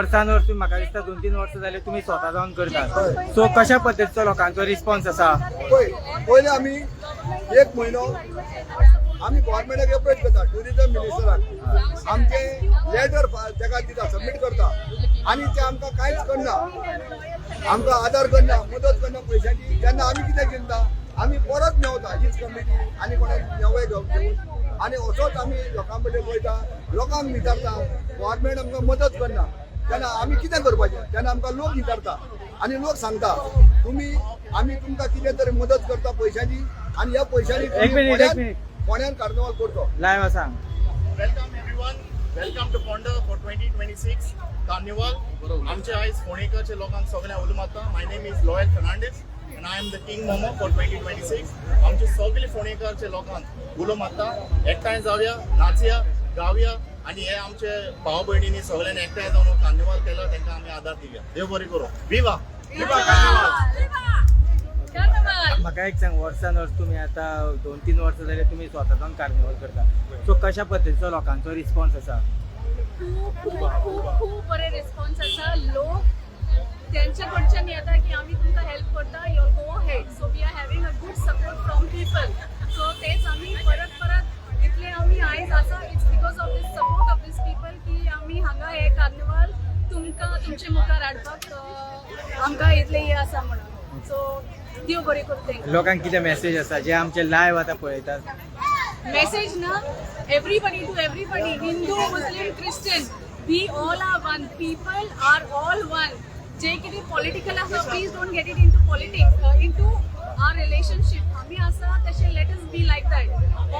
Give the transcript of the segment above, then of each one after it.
वर्सान वर्स तुम्ही म्हाका दिसता 2-3 वर्सां जाले तुमी स्वता जावन करतात. सो कशा पद्दतीचो लोकांचो रिस्पॉन्स आसा? पळय, पयले आमी एक म्हयनो आमी गव्हर्मेंटाक एप्रोच करता, ट्युरिजम मिनिस्टराक आमचे लेटर तेका दिता, सबमीट करता आनी ते आमकां कांयच करना, आमकां आदार करना, मदत करना पयशांची. तेन्ना आमी कितें चिंता, आमी परत मेवता हीच कमिटी आनी कोणाक नेवय घेवन आनी असोच आमी लोकां कडेन वयता, लोकांक विचारता. गव्हर्मेंट आमकां मदत करना तेन्ना आमी कितें करपाचें? तेन्ना आमकां लोक विचारता आनी लोक सांगता, तुमी आमी तुमकां कितें तरी मदत करता पयशांची आनी ह्या पयशांनी एक मिनिट, एक मिनिट. फोंड्यान कार्निवाल करचो. लायव्ह आसा. Welcome everyone. Welcome to Ponda for 2026 Carnival. आमचे आयज फोंडेकारचे लोकांक सगळ्यांक उलो मारता. My name is Loyal Fernandes and I am the King Momo for 2026. आमचे सगळे फोंडेकारचे लोकांक उलो मारता, एकठांय जावया, नाचया, गावया आनी हे आमचे भाव भयणींनी सगळ्यांनी एकठांय जावन कार्निवाल केला, तांकां आमी आदार दिवया. देव बरें करूं. विवा विवा कार्निवाल. म्हाका एक सांग, वर्सान वर्स तुमी आतां 2-3 वर्सां जाले तुमी स्वता जावन कार्निवल करता, सो कशा पद्दतीचो लोकांचो रिस्पॉन्स आसा? खूब खूब खूब खूब बरे रिस्पॉन्स आसा. लोक त्यांच्या कडच्यान येता की आमी तुमकां हेल्प करता, you go ahead. So we are having a good support from people. So तेच आमी परत परत इतले आमी आयज आसा, it's because of this support of this people की आमी हांगा हे कार्निवाल तुमकां तुमचे मुखार हाडपाक आमकां इतले हे आसा म्हणून. सो देव बरें करूं तेंकां. लोकांक कितें मेसेज आसा जे आमचे लायव्ह आतां पळयतात? Message na, everybody, to everybody, Hindu, Muslim, Christian, we all are one. People are all one. जे कितें पॉलिटिकल आसा, please don't get it into politics, into our relationship. आमी आसा तशें let us be like that,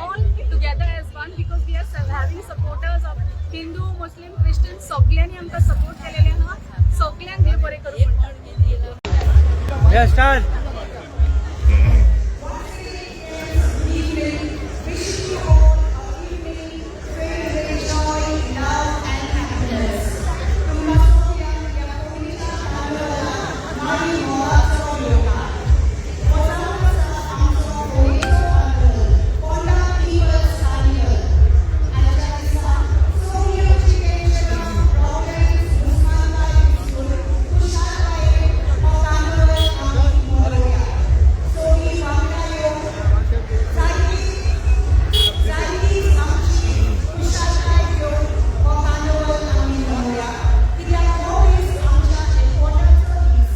all together as one, because we are having supporters of Hindu, Muslim, Christian. सगळ्यांनी आमकां support केलेले आहा. सगळ्यांक देव बरें करूं म्हणटा. Yes, start. Wish you all a evening filled with joy, love and happiness. तुमकां सगळ्यांक ह्या कोंकणीच्या कार्निवलाक माडी मोगाचो येवकार. हो जावन आसा आमचो होळयेचो कार्निवल, पोंडा पिपल्स कार्निवल. आयच्या दिसा सगळ्यो टेन्शनां, प्रॉब्लेम्स, दुस्मानकाय विसरून खुशालकायेन हो कार्निवल आमी मनोवया. सगळीं वांगडा येवन सारकी सारकी आमची खुशालकाय घेवन हो कार्निवल आमी मनोवया, कित्याक हो दीस आमच्या एकवटाचो दीस.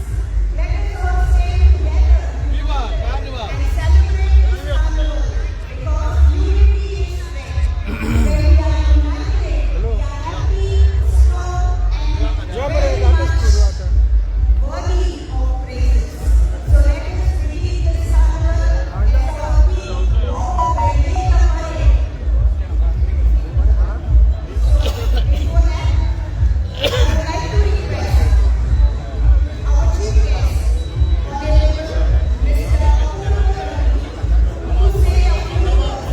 Let us all stay together and celebrate this carnival because unity is strength. When we are united, we are happy, strong, and very much worthy of praises. So let us greet this carnival as a week of parade. So before that, I would like to request our chief guest, Honorable Mr. Apurva to say a few words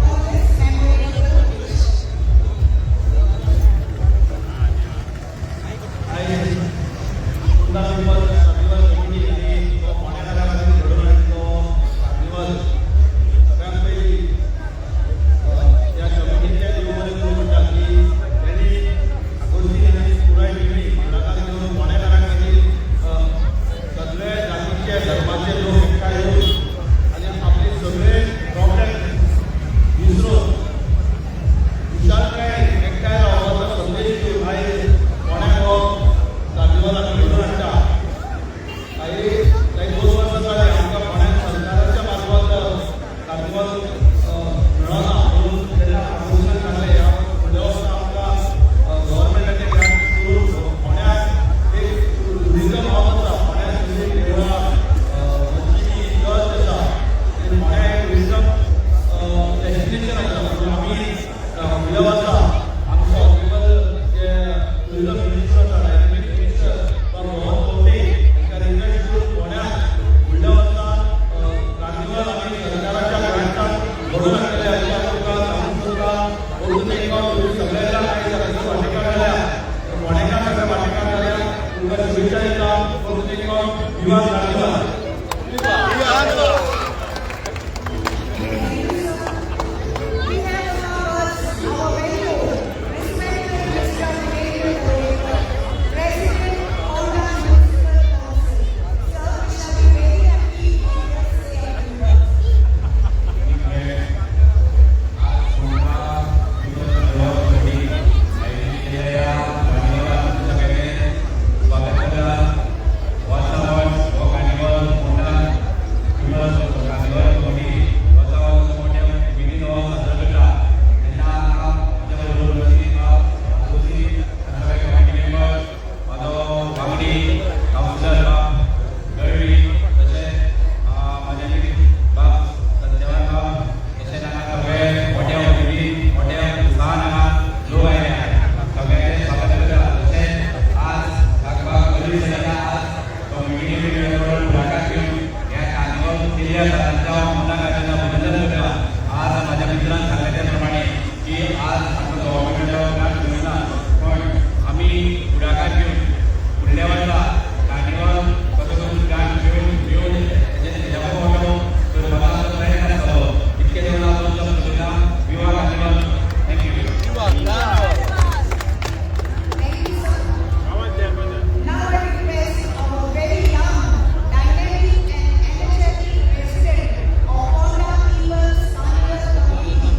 on this memorable occasion. आयज Ponda people's carnival committee आनी जो फोंड्याकारा खातीर घडोवन हाडिल्लो carnival, सगळ्यांत पयलीं ह्या कमिटीचे देव बरें करूं म्हणटा की त्यांनी आगोस्तीन आनी पुराय टिमी फुडाकार घेवन फोंड्याकारां खातीर सगळे जातीचे धर्माचे लोक एकठांय येवन आनी आपले सगळे प्रॉब्लेम विसरून खुशालकायेन एकठांय रावपाचो संदेश दिवन आयज फोंड्याक हो कार्निवल आमी घडोवन हाडटा. आयज कांय 2 वर्सां जालीं आमकां फोंड्यान सरकाराच्या मार्फत कार्निवल मेळना म्हणून तेन्ना आगोस्तान सांगलें, ह्या फुडल्या वर्सा आमकां गव्हर्मेंटाचे ग्रांट करून फोंड्याक एक टुरिजम हब आसा. फोंड्यात सगळीं देवळां, मस्जिदी, चर्च आसा आनी फोंड्या एक टुरिजम डेस्टिनेशन आसा. म्हणून आमी फुडल्या वर्सा आमचो ऑनरेबल जे टुरिजम मिनिस्टर आसा, डायनॅमीक मिनिस्टर रोहन खंवटे, हांकां रिक्वेस्ट करून फोंड्यात फुडल्या वर्सा कार्निवल आमी सरकाराच्या ग्रांटान घडोवन हाडटले अशें हांव तुमकां सांगूंक सोदतां. अजून एक फावट तुमी सगळे जाण आयज हांगासर वांटेकार जाल्या, फोंडेकार सगळे वांटेकार जाल्या, तुमकां शुभेच्छा दिता. अजून एक फावट विवा carnival. We have among us our very own respected Mr. Vivek Kadekar, केल्ली आसा तांच्या हांव मनाक आशिल्ल्या अभिनंदन करता. आज म्हाज्या मित्रान सांगलें त्या प्रमाणे की आज आमकां गव्हर्मेंटाच्या ग्रांट मेळना, पण आमी फुडाकार घेवन फुडल्या वर्सा कार्निवल कसो करून ग्रांट मेळून मेळून तेजेर मोठो करपाचो आमचो प्रयत्न आसतलो. इतकें जेवण हांव तुमच्या उलयतां. Viva Carnival! Thank you. Thank you, sir. Now I request our very young, dynamic and energetic president of Ponda People's Carnival Committee,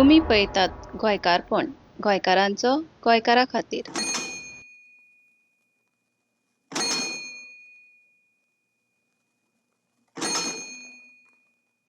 तुमी पळयतात गोंयकारपण, गोंयकारांचो, गोंयकारां खातीर.